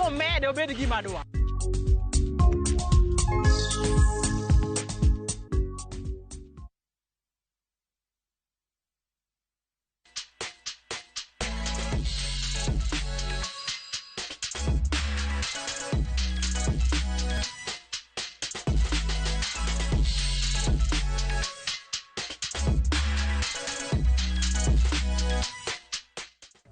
Omede obed gima dwa.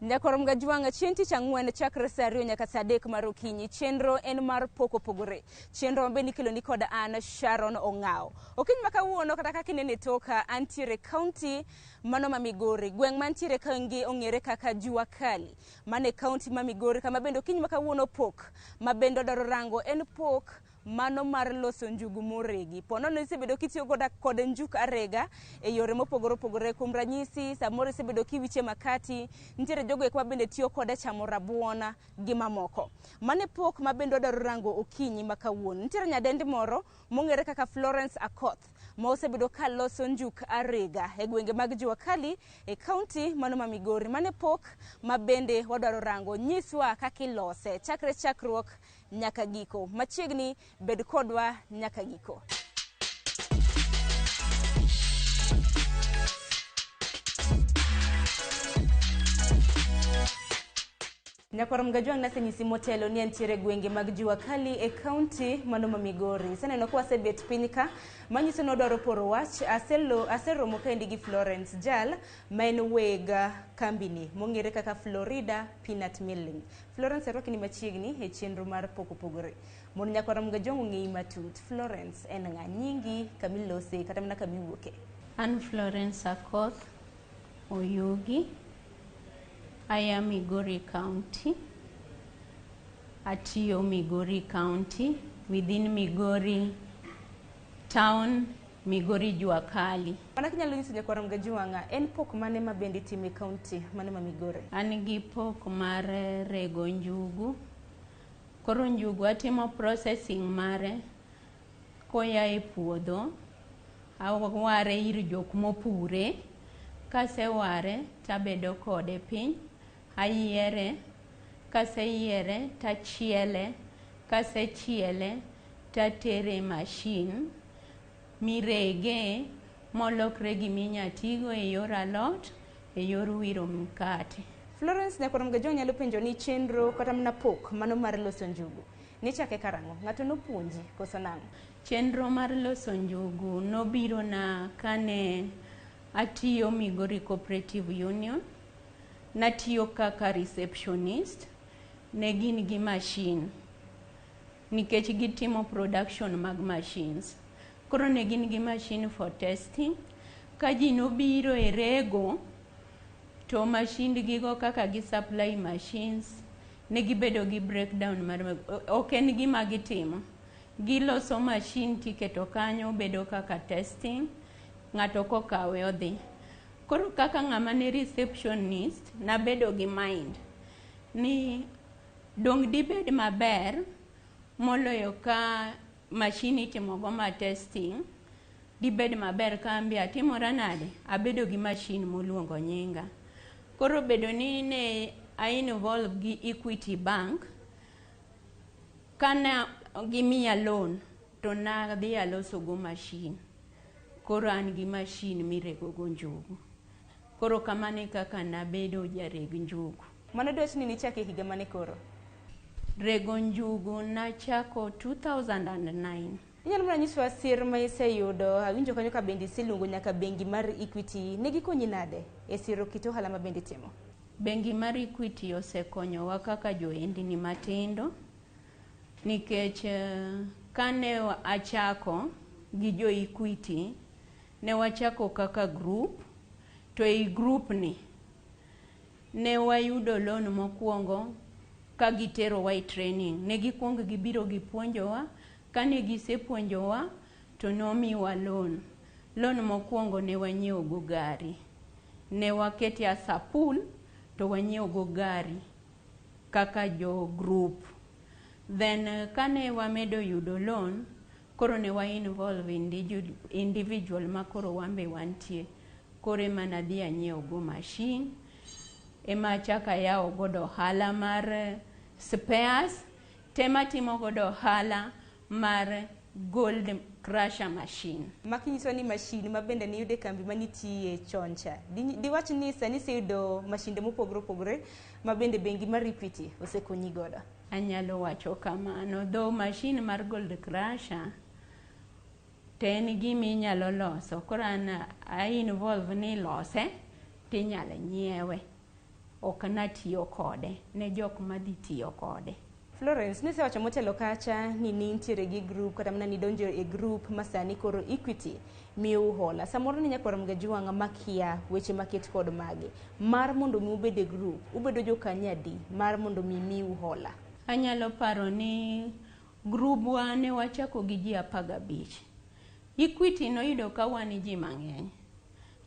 Nyakorom Gajwang' chieng' tich ang'wen chakre saa ariyo nyaka saa adek mar okinyi. Chenro en mar pok opogore. Chenro mabe nikelo ni kod an Sharon Ong'awo. Okinyi ma kawuono kata kaka inene e toka antiere kaunti mano ma Migori. Gweng' mantiere kaendi ong'ere kaka Jua Kali. Mano e kaunti ma Migori kama bende okinyi ma kawuono pok ma bende odwaro rango en pok mano mar loso njugu moregi. Po nono isebedo kitiyo koda kod njuk arega e yore mopogore opogore. Kuom ranyisi, samoro isebedo kiwiche makati, nitiere jogo eko mabende tiyo kode chamo rabuon gi mamoko. Mano e pok ma bende wadwaro rango okinyi ma kawuono. Nitiere nyadendi moro mong'ere kaka Florence Akoth ma osebedo ka loso njuk arega e gwenge mag Jua Kali e kaunti mano ma Migori. Mano e pok ma bende wadwaro rango. Nyiswa kaka ilose chakre chakruok nyaka giko. Machiegni bed kodwa nyaka giko. Nyakwar Mgajwang' nasenyisi motelo ni entiere gwenge mag Jua Kali e kaunti mano ma Migori. Iseneno ka wasebet piny ka, manyiso ni wadwaro poro wach. Aseromo kaendi gi Florence Jal, ma en weg kambini mong'ere kaka Florida Peanut Milling. Florence arwaki ni machiegni e chenro mar pok opogore. Mondo nyakwar Mgajwang' ong'eyi matut, Florence en ng'a? Nyingi, kamilose, kata mana kamiwuoke. An Florence Akoth Oyugi. Aya Migori County. Atiyo Migori County within Migori Town, Migori Jua Kali. Mana kinyalo nyiso nyakwar Mgajwang', en pok mane ma bende itimo e kaunti mano ma Migori? An gi pok mar rego njugu. Koro njugu atimo processing mare koya e puodho. Aware ir jok mopure. Kaseware tabedo kode piny, ayiere, kaseyiere tachiele, kasechiele tatere e machine mirege molokre giminya tigo e yor alot, e yor wiro mkate. Florence nyakwar Mgajwang' nyalo penjo ni chenro kata mana pok mano mar loso njugu nichake karang'o? Ng'ato nopuonji koso nang'o? Chenro mar loso njugu nobiro na kane atiyo Migori Cooperative Union. Natiyo kaka receptionist, ne gin gi machine nikech gitimo production mag machines. Koro ne gin gi machine for testing. Ka ji nobiro e rego, to machine gigo kaka gi supply machines, ne gibedo gi breakdown mar ok en gima gitimo. Giloso machine tiketo kanyo bedo kaka testing, ng'ato kokawe odhi. Koro kaka ng'ama ne receptionist, nabedo gi mind ni dong dibed maber moloyo ka machine itimo go ma testing, dibed maber ka an be atimora nade, abedo gi machine moluongo nyinga. Koro bedo ni ne a involve gi Equity Bank, kane gimiya loan to nadhi aloso go machine. Koro an gi machine mirego go njugu. Koro kamano e kaka nabedo jareg njugu. Mano dwach ni nichake higa mane koro? Rego njugu nachako 2009. Inyalo mana nyisowa sir ma iseyudo, awinjo kanyo ka bende iseluongo nyaka bengi mar Equity. Ne gikonyi nade e siro kit ohala ma bende itimo? Bengi mar Equity osekonyowa kaka johendni matindo nikech kane achako gi jo Equity, ne wachako kaka group, to ei group ni ne wayudo loan mokwongo ka giterowa e training. Ne gikwongo gibiro gipuonjowa, kane gisepuonjowa to nomiwa loan. Loan mokwongo ne wanyiewo go gari. Ne wakete as a pool to wanyiewo go gari kaka jo group. Then kane wamedo yudo loan, koro ne wa involve individual ma koro wan be wantie. Koro ema nadhi anyiewo go machine, ema achako ayawo godo ohala mar spares. Tema timo godo ohala mar gold crusher machine. Makinyiso ni mashin ma bende niyudo e kambi manitiye chon cha. Diwach ni sani iseyudo mashinde mopogore opogore ma bende bengi mar Equity osekonyi godo. Anyalo wacho kamano, though machine mar gold crusher to en gima inyalo loso. Koro an a involve ni lose tinyalo nyiewe. Ok natiyo kode ne jok madhi tiyo kode. Florence, nisewacho motelo kacha ni nintiere gi group kata mana nidonjo e group ma sani koro Equity miyou hola. Samoro ni nyakwar Mgajwang' makia weche maket kod magi. Mar mondo mi ubed e group, ubedo jokanyo adi mar mondo mi miu hola? Anyalo paro ni grubwa ne wachako gi ji 15. Equity noyudo ka wan ji mang'eny.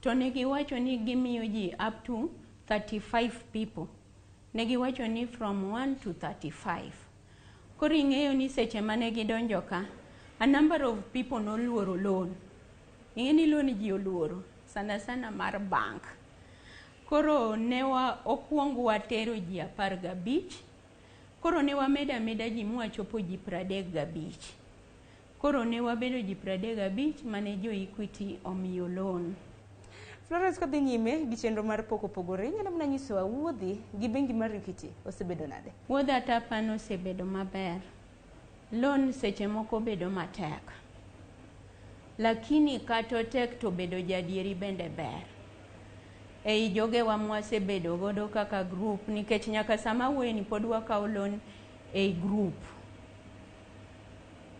To ne giwacho ni gimiyo ji up to 35 people. Ne giwacho ni from 1 to 35. Koro ing'eyo ni seche mane gidonjo ka, a number of people noluoro loan. Ing'e ni loan ji oluoro, sana sana mar bank. Koro ne wa okwong watero ji 15. Koro ne wamedo ameda ji mwachopo ji 35. Koro ne wabedo ji 35 mane jo Equity omiyo loan. Florence, kodhi nyime gi chenro mar pok opogore, inyalo mana nyisowa wuodhi gi bengi mar Equity osebedo nade? Wuodha Tapan osebedo maber. Loan seche moko bedo matek. Lakini kata otek to bedo jadieri bende ber. Ei jogewa mwasebedo godo kaka group, nikech nyaka sama awuoyeni pod wakawo loan ei group.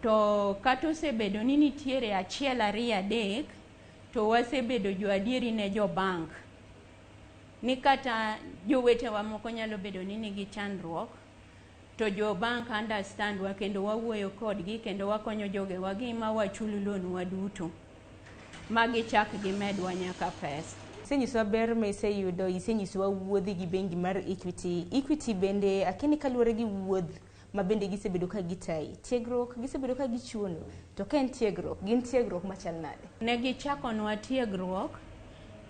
To kata osebedo ni nitiere achiel ariyo adek, to wasebedo jo adieri ne jo bank. Ni kata jowetewa moko nyalo bedo ni nigi chandruok, to jo bank understand wa kendo wawuoyo kodgi kendo wakonyo jogewa gi ma wachul loan wa duto. Ma gichak gimedwa nyaka pesa. Isenyisowa ber ma iseyudo, isenyisowa wuodhi gi bengi mar Equity. Equity bende akia ni kaluwore gi wuodh ma bende gisebedo ka gitayi. Tiegruok gisebedo ka gichiwonu, to ka en tiegruok, gin tiegruok machal nade? Ne gichakonwa tiegruok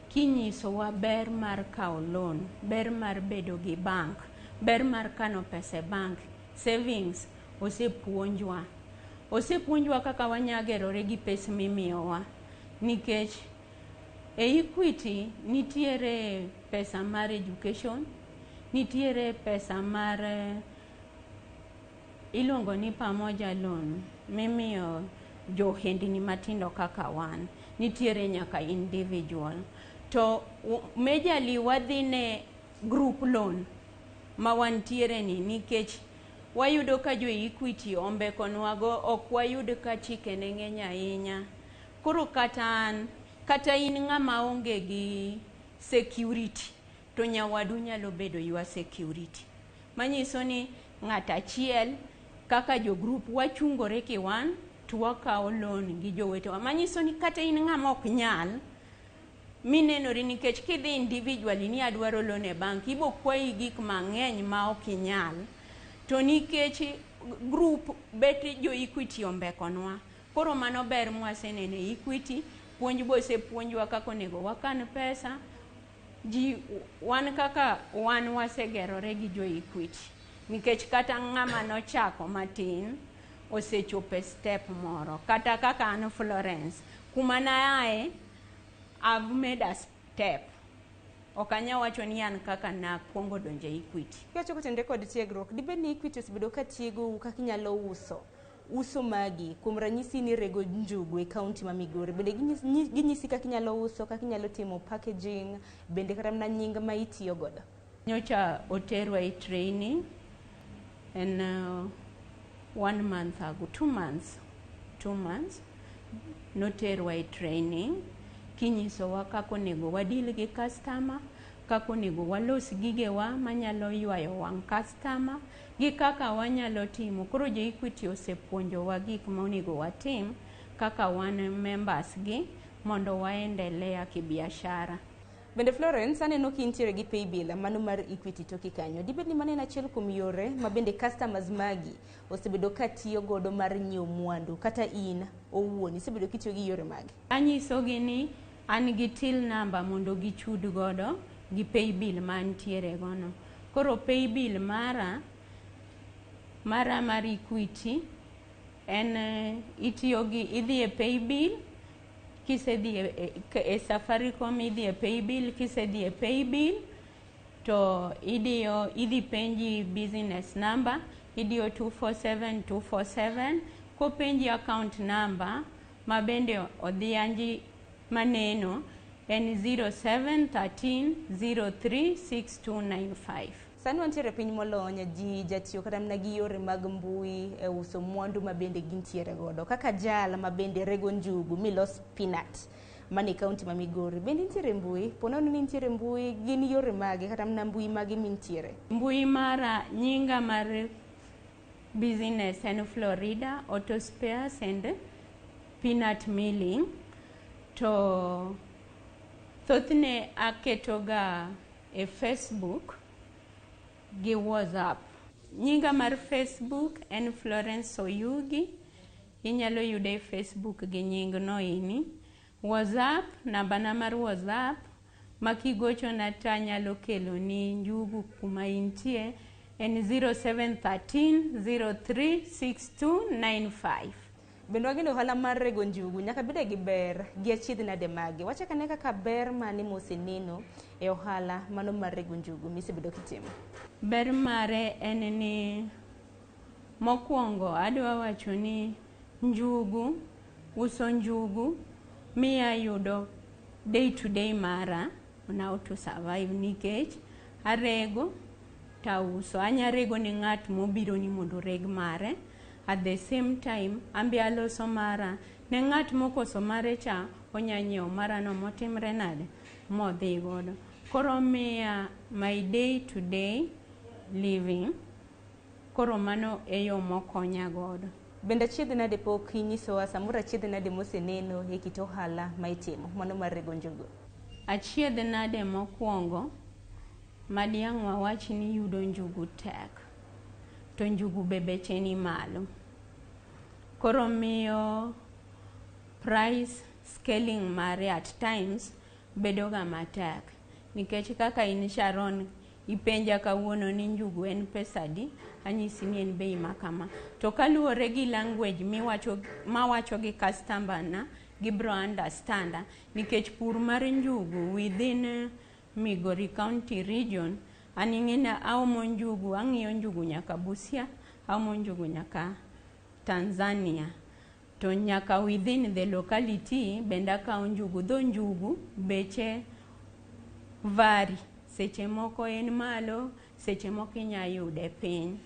kinyisowa ber mar kawo loan, ber mar bedo gi bank, ber mar kano pesa e bank, savings osepuonjwa. Osepuonjwa kaka wanya gerore gi pes mimiyowa nikech e Equity nitiere pesa mar education, nitiere pesa mar iluongo ni pamoja loan mimiyo johendni matindo kaka wan, nitiere nyaka individual. To majorly wadhi ne group loan ma wantiere ni nikech wayudo ka jo Equity ombekonwago ok wayud ka chike ne ng'eny ahinya. Koro kata an, kata in ng'ama onge gi security, to nyawadu nyalo bedo your security. Manyiso ni ng'at achiel kaka jo group wachungore kiwan to wakawo loan gi jowetewa. Manyiso ni kata in ng'ama ok nyal, minenori nikech kidhi individually ni adwaro loan e bank, ibo kwayi gik mang'eny ma ok inyal. To nikech group bet jo Equity ombekonwa, koro mano ber mwaseneno e Equity, puonj be osepuonjwa kaka onego wakan pesa. Ji wan kaka wan wasegerore gi jo Equity nikech kata ng'ama nochako matin osechopo e step moro. Kata kaka an Florence, kuma naaye, I've made a step. Ok anyal wacho ni an kaka nakwongo donjo e Equity. Kiwacho kotenore kod tiegruok, dibed ni Equity osebedo ka tiegou kaka inyalo uso uso magi, kuom ranyisi ni rego njugu e kaunti ma Migori, bende ginyisi kaka inyalo uso, kaka inyalo timo packaging, bende kata mana nying ma itiyo godo? Nyocha oterwa e training en 1 month ago, 2 months, 2 months noterwa e training kinyisowa kaka onego wadil gi customer, kaka onego walos gigewa manyalo ywayo wang' customer, gi kaka wanyalo timo. Koro jo Equity osepuonjowa gik ma onego watim kaka wan members gi mondo waendelea kibiashara. Bende Florence, aneno ka intiere gi paybill mano mar Equity toki kanyo. Dibed ni mano en achiel kuom yore ma bende customers magi osebedo ka tiyo godo mar nyiewo mwandu, kata in owuon isebedo kitiyo gi yore mage? Anyisogi ni an gi till number mondo gichud godo gi paybill mantiere gono. Koro paybill mara Mara mar Equity en itiyo gi idhi e paybill, kisedhi e Safaricom idhi e paybill, kisedhi e paybill to idiyo, idhi penji business number, idiyo 247 247. Kopenji account number, ma bende odhianji maneno en 07 13 03 6295. Sani wantiere e piny molony, ji jatiyo kata mana gi yore mag mbui e uso mwandu ma bende gintiere godo. Kaka jal ma bende rego njugu milos peanut mane kaunti ma Migori, bende nitiere mbui? Po nono ni nitiere mbui, gin yore mage kata mana mbui mage mintiere? Mbui mara, nyinga mar business en Florida Auto Spares and Peanut Milling, to thothne aketoga e Facebook gi WhatsApp. Nyinga mar Facebook en Florence Oyugi, inyalo yude e Facebook gi nying no ini. WhatsApp, nambana mar WhatsApp ma kigochona to anyalo keloni njugu kuma intie en 0713 03 6295. Bende wang'e ohala mar rego njugu nyaka bede gi ber gi achiedh nade mage. Wachak ane kaka ber mane moseneno e ohala mano mar rego njugu misebedo kitimo. Ber mare en ni mokwongo adwa wacho ni njugu, uso njugu miyo ayudo day to day mara on how to survive, nikech arego tauso. Anya rego ne ng'at mobiro ni mondo oreg mare, at the same time ambe aloso mara ne ng'at mokoso mare cha, onya nyiewo mara no motimre nade modhi godo. Koro miya my day to day living. Koro mano e yo mokonya godo. Bende achiedh nade pok inyisowa samoro achiedh nade moseneno e kit ohala ma itimo mano mar rego njugu? Achiedh nade mokwongo madiang' wawach ni yudo njugu tek, to njugu be beche ni malo. Koro miyo price scaling mare at times bedo ga matek, nikech kaka in Sharon ipenja kawuono ni njugu en pesa adi, anyisi ni en bei ma kama. To kaluwore gi language miwacho mawacho gi customer na, gibro understand, nikech pur mar njugu within Migori County region, an ing'eni aomo njugu, ang'iyo njugu nyaka Busia, aomo njugu nyaka Tanzania, to nyaka within the locality bende akawo njugu. Dho njugu beche vary, seche moko en malo, seche moko inya yude piny.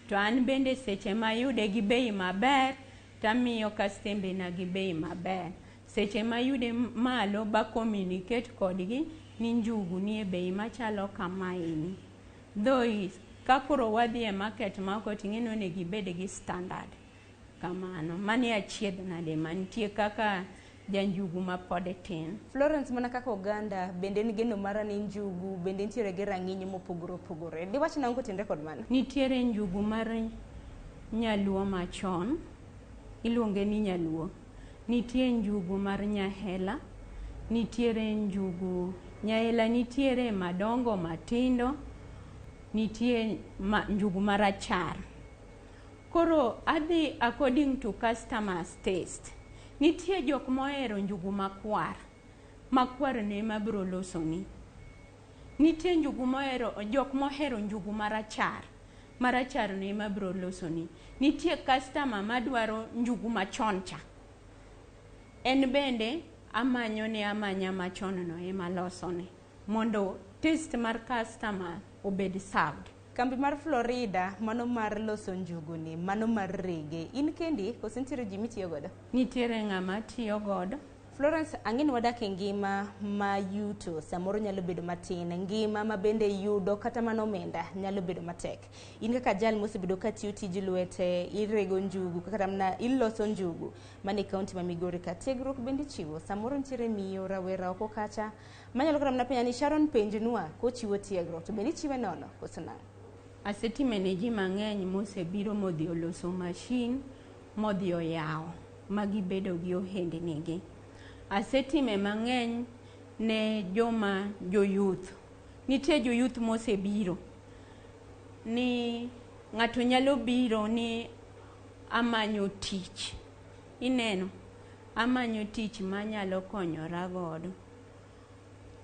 To an bende seche mayude gi bei maber, tamiyo kastembe na gi bei maber. Seche mayude malo ba communicate kodgi ni njugu nie bei machalo kamaeni. Though ka koro wadhi e market maoko ting'e ni onego ibed gi standard kamano. Mano e achiedh nade mantie kaka janjugu mapod tin. Florence, mana kaka oganda bende en geno mara ni njugu bende nitiere gi rang'iny mopogore opogore. Diwach nang'o kotenore kod mano? Nitiere njugu mar nyaluo machon, iluonge ni nyaluo. Nitie njugu mar nyahela, nitiere njugu nyahela, nitiere madongo matindo, nitie njugu marachar. Koro adhi according to customers taste. Nitie jok mohero njugu makwar, makwar no ema biro losoni. Nitie njugu mohero, jok mohero njugu marachar, marachar no ema biro losoni. Nitie customer madwaro njugu machon cha, en bende amanyone amanya machon no ema losone mondo taste mar customer obed served. Kambi mar Florida mano mar loso njugu ni, mano mar rege, in kendi koso nitiere ji mitiyo godo? Nitiere ng'ama tiyo godo. Florence, ang'e ni wadak e ngima ma yuto samoro nyalo bedo matin, ngima ma bende yudo kata mana omenda nyalo bedo matek. In kaka jal mosebedo ka tiyo tij lwete, irego njugu kata mana iloso njugu mane e kaunti ma Migori ka, tiegruok bende ichiwo. Samoro nitiere miyo rawera oko kacha manyalo kata mana penja ni Sharon penjnwa kochiwo tiegruok, to bende ichiwe nono koso nang'o? Asetime ne ji mang'eny mosebiro modhi oloso mashin, modhi oyawo ma gibedo gi ohendni gi. Asetime mang'eny ne joma jo youth. Nitie jo youth mosebiro ni Ng'ato nyalo biro ni amanyo tich. Ineno, amanyo tich manyalo konyora godo.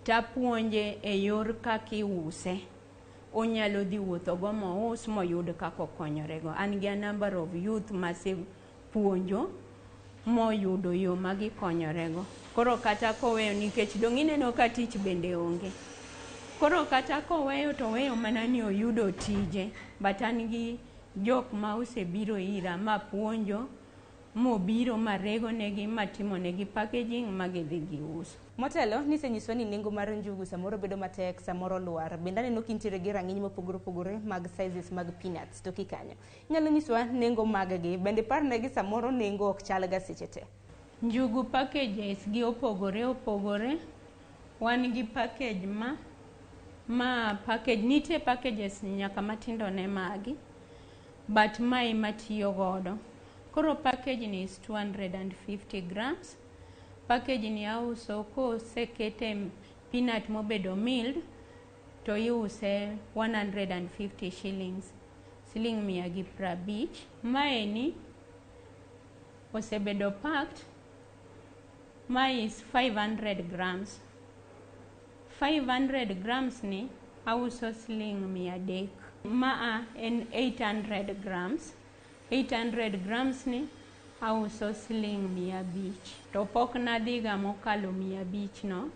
Tapuonje e yor kaka iuse. Onyalo dhi wuotho go mous moyud kaka okonyorego. An gi a number of youth masepuonjo moyudo yo ma gikonyorego. Koro kata koweyo nikech dong' ineno ka tich bende onge. Koro kata koweyo to oweyo mana ni oyudo tije. But an gi jok ma osebiro ira mapuonjo mobiro marego negi matimo negi packaging ma gidhi giuso. Motelo nisenyiswa ni nengo mar njugu samoro bedo matek, samoro lwar. Bende aneno kintiere gi rang'iny mopogore opogore mag sizes mag peanuts to kikanyo. Inyalo nyiswa nengo mag gi, bende iparnegi samoro nengo ok chal ga seche te. Njugu packages gi opogore opogore. Wan gi package ma package nitie packages nyaka matindo ne magi but ma ema tiyo godo. Koro package ni is 250 grams. Package ni auso kosekete peanut mobedo milled to iuse 150 shillings, siling 150. Maeni osebedo packed, ma is 500 grams. 500 grams ni auso siling 300. Maa en 800 grams. 800 grams ni auso siling 500. To pok nadhiga mokalo 500 no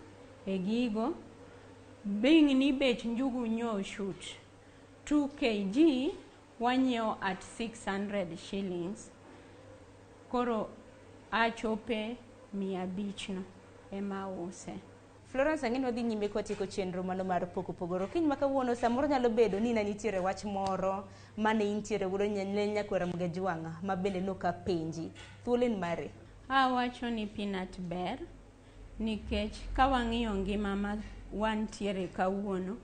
e gigo. Being ni bech njugu nyo shoot 2 kg wanyiewo at 600 shillings. Koro achope 500 no ema ause. Florence, ang'e ni wadhi nyime kwatieko chenro mano mar poko pogore. Okinyi ma kawuono samoro nyalo bedo ni ne nitiere wach moro mane intiere godo ne nyakwar Mgajwang'a ma bende nokapenji. Thuolo en mari. Awacho ni peanut ber nikech ka wang'iyo ngima ma wantiere kawuono,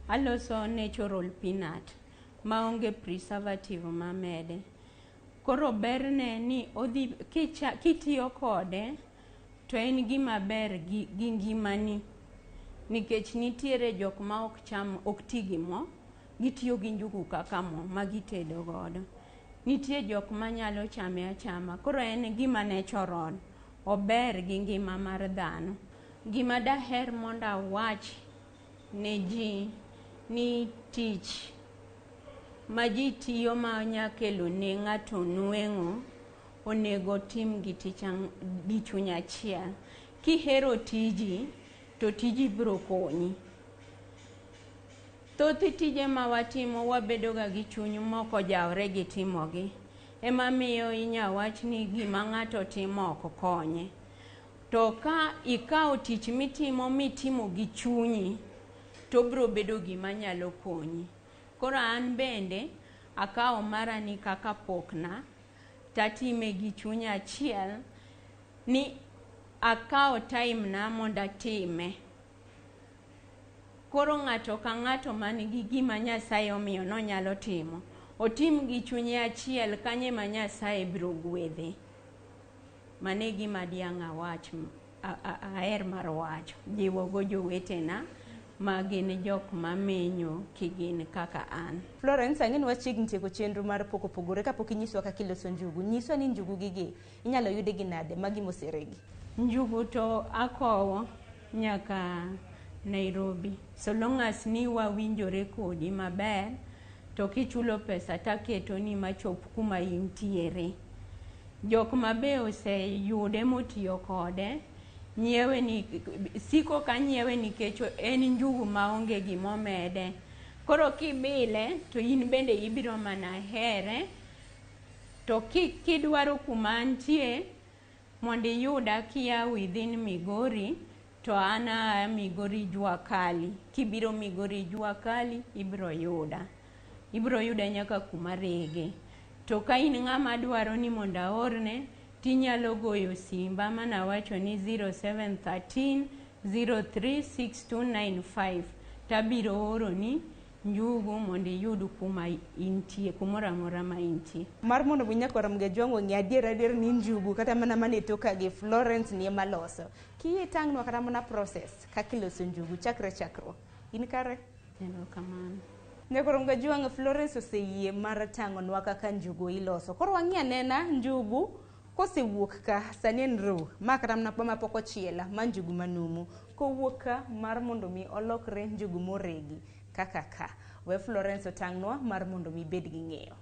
aloso natural peanut maonge preservative mamede. Koro berne ni odhi kitiyo kode to en gima ber gi ngimani nikech nitiere jok ma ok cham ok ti gi mo, gitiyo gi njugu kaka mo ma gitedo godo. Nitie jok manyalo chame achama, koro en gima natural, ober gi ngima mar dhano. Gima daher mondo awach ne ji ni tich ma ji tiyo ma nya kelo ne ng'ato nweng'o onego tim gi tich gi chuny achiel. Kihero tiji to tiji biro konyi. Thoth tije ma watimo wabedo ga gi chuny mokojawre gi timogi. Ema miyo inya wach ni gima ng'ato timo ok konye. To ka ikawo tich mitimo mitimo gi chunyi, to biro bedo gima nyalo konyi. Koro an bende akawo mara ni kaka pokna, tatime gi chuny achiel ni akawo time na mondo atime. Koro ng'ato ka ng'ato man gi gima Nyasaye omiyo nonyalo timo, otim gi chunye achiel kanyo ema Nyasaye biro gwedhe. Mano e gima diang' awach, aher mar wacho, jiwogo jowetena ma gin jok mamenyo kigin kaka an. Florence, ang'e ni wachiegni tieko chenro mar poko pogore kapok inyiswa kaka iloso njugu. Nyiswa ni njugu gigi inyalo yude gi nade magi moseregi? Njugu to akowo nyaka Nairobi. So long as ni wawinjore kodi maber, to kichulo pesa taketoni machop kuma intiere. Jok ma be oseyude motiyo kode, nyiewe ni siko ka nyiewe nikech en njugu maonge gimomede. Koro kibile to in bende ibiro mana here. To kidwaro kuma antie mondo iyuda kia within Migori, to an aa Migori Jua Kali. Kibiro Migori Jua Kali, ibiro yuda. Ibiro yuda nyaka kuma rege. To ka in ng'ama dwaro ni mondo aorne, tinyalo goyo simba manawacho ni 0713 036295 tabiro oroni njugu mondo iyud kuma intie, kumoro amora ma intie. Mar mondo mi nyakwar Mgajwang' ong'e adier adier ni njugu kata mana mane toka gi Florence ni ema loso. Kiyie tang'nwa kata mana process kaka iloso njugu chakre chakruok. In kare? Erokamano. Nyakorom Gajwang' Florence oseyie mar tang'onwa kaka njugu iloso. Koro wang'i anena njugu kosewuok ka sani en raw ma kata mana mapok ochiela ma njugu manumu kowuok ka mar mondo mi olokre njugu moregi kaka ka. We Florence otang'nwa mar mondo mi bed gi ng'eyo.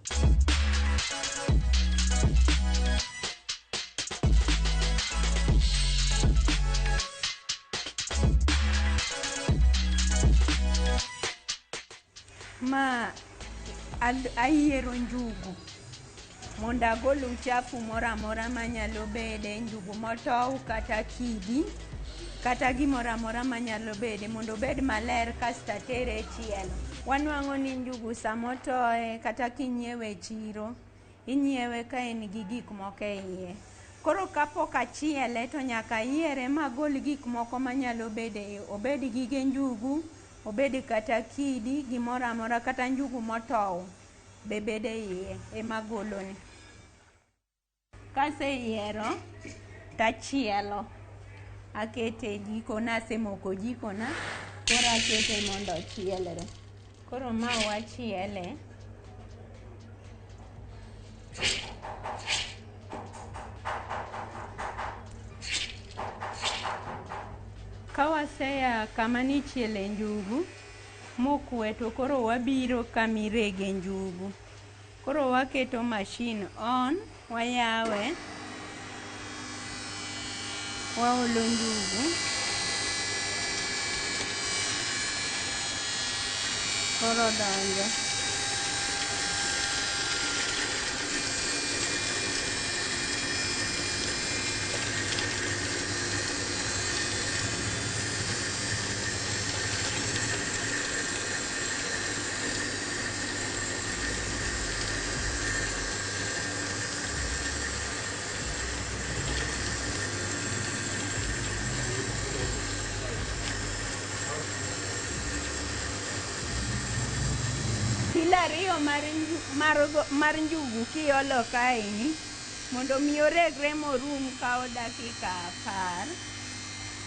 Ma ayiero njugu mondo agol uchafu moro amora manyalo bede, njugu motow kata kidi kata gimoro amora manyalo bede mondo obed maler kasto atere e chielo. Wanwang'o ni njugu samotoye kata kinyiewe e chiro, inyiewe ka en gi gik moko e iye. Koro kapok achiele to nyaka ayiere magol gik moko manyalo bede iye, obed gige njugu, obed kata kidi, gimoro amora kata njugu motow be bedo e iye ema agoloni. Kaseyiero tachielo, akete e jiko nasemoko jikona, koro akete mondo ochielre. Koro ma wachiele. Ka waseya kama nichiele njugu mokwe to koro wabiro kama irege njugu. Koro waketo machine on, wayawe, waolo njugu. Koro donjo. Kilo ariyo mar njugu kiolo kaeni mondo mi oregre morum kawo dakika 10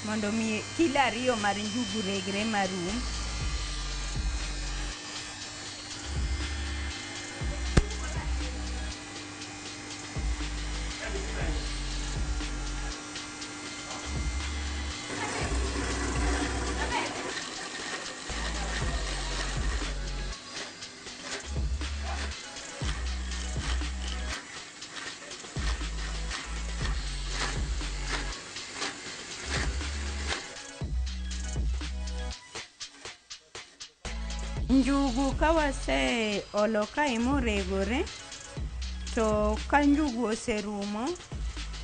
mondo mi kilo ariyo mar njugu regre marum. Njugu ka waseolo kae moregore, to ka njugu oserumo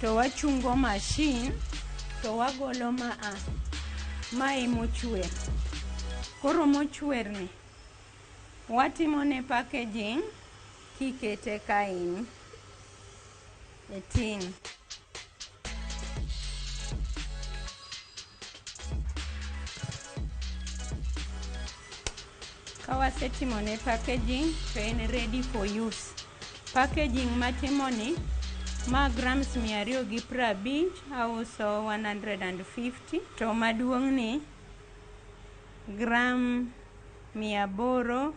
to wachungo machine to wagolo mae mochwer. Koro mochwer ni watimone packaging kikete kaeni e tin. Ka wasetimone packaging to en ready for use. Packaging matimoni ma grams 250 auso 150 to maduong' ni gram 800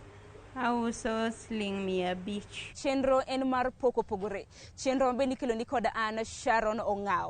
auso siling 500. Chenro en mar pok opogore. Chenro mabe nikelo ni kod an Sharon Ong'ao.